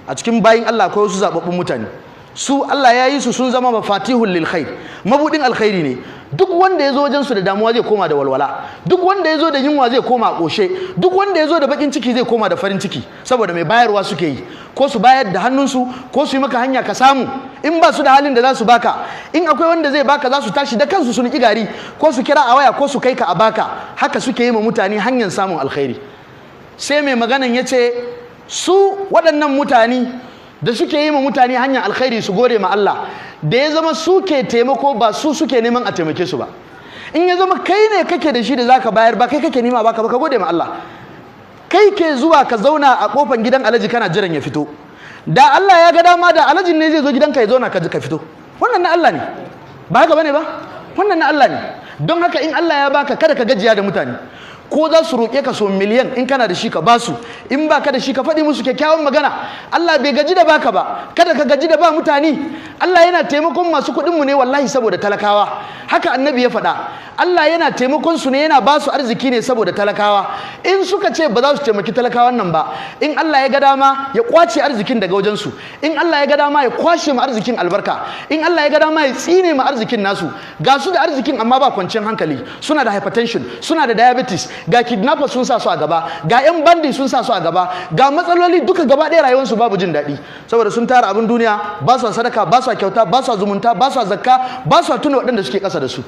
A cikin bayin Allah akwai wasu zababbun mutane, su Allah ya yi su sun zama mafatihul lil khair, mabudin alkhairi ne. Duk wanda ya zo wajen su da damuwa zai koma da walwala, duk wanda ya zo da yunwa zai koma koshe, duk wanda ya zo da bakin ciki zai koma da farin ciki, saboda mai bayarwa suke yi. Ko su bayar da hannunsu, ko su yi maka hanya ka samu. In ba su da halin da za su baka, in akwai wanda zai baka, za su tashi da kansu su niki gari, ko su kira a waya, ko su kai ka a baka. Haka suke yi ma mutane hanyar samun alkhairi. Sai mai maganan ya ce su waɗannan mutane da suke yi ma mutane hanyar alkhairi su gode ma Allah da ya zama su ke taimako, ba su suke neman a taimake su ba. In ya zama kai ne kake da shi da zaka bayar, ba kai kake nema baka ba, ka gode ma Allah. Kai ke zuwa ka zauna a kofan gidan alhaji kana jiran ya fito. Da Allah ya ga dama, da alhajin ne zai zo gidanka ya zauna ka fito. Wannan na Allah ne, ba haka bane ba? Wannan na Allah ne. Don haka in Allah ya baka, kada ka gajiya da mutane. Ko za su roƙe ka so miliyan, in kana da shi ka basu, in ba ka da shi ka faɗi musu kyakkyawan magana. Allah bai gaji da baka ba, kada ka gaji da ba mutane. Allah yana taimakon masu kuɗinmu ne wallahi saboda talakawa. Haka Annabi ya faɗa. Allah yana taimakon su ne, yana ba su arziki ne saboda talakawa. In suka ce ba za su taimaki talakawan nan ba, in Allah ya ga dama ya kwace arzikin daga wajen su, in Allah ya ga dama ya kwashe ma arzikin albarka, in Allah ya ga dama ya tsine ma arzikin nasu. Ga su da arzikin amma ba kwanciyar hankali, suna da hypertension, suna da diabetes, ga kidnappers sun sa su a gaba, ga yan bandi sun sa su a gaba, ga matsaloli duka gaba ɗaya, rayuwarsu babu jin daɗi, saboda sun tara abin duniya, ba su sadaka, ba su kyauta, ba su zumunta, ba su zakka, ba su tuna waɗanda suke ƙasa da su.